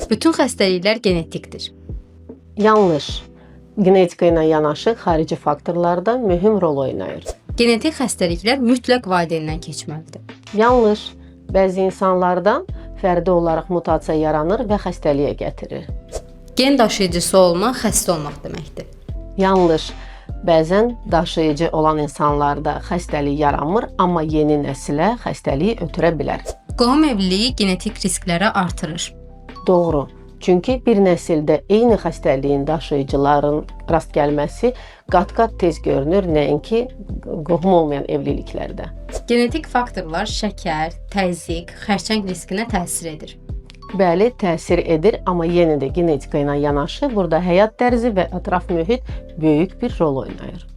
Bütün xəstəliklər genetikdir. Yanlış. Genetika ilə yanaşı xarici faktorlar da mühüm rol oynayır. Genetik xəstəliklər mütləq valideyndən keçməlidir. Yanlış. Bəzi insanlarda fərdi olaraq mutasiya yaranır və xəstəliyə gətirir. Gen daşıyıcısı olmaq xəstə olmaq deməkdir. Yanlış. Bəzən daşıyıcı olan insanlarda xəstəlik yaranmır, amma yeni nəsilə xəstəliyi ötürə bilər. Qohum evliliyi genetik riskləri artırır. Doğru. Çünki bir nəsildə eyni xəstəliyin daşıyıcıların rast gəlməsi qat-qat tez görünür, nəinki qohum olmayan evliliklərdə. Genetik faktorlar şəkər, təzyiq, xərçəng riskinə təsir edir. Bəli, təsir edir, amma yenə də genetika ilə yanaşı burada həyat tərzi və ətraf mühit böyük bir rol oynayır.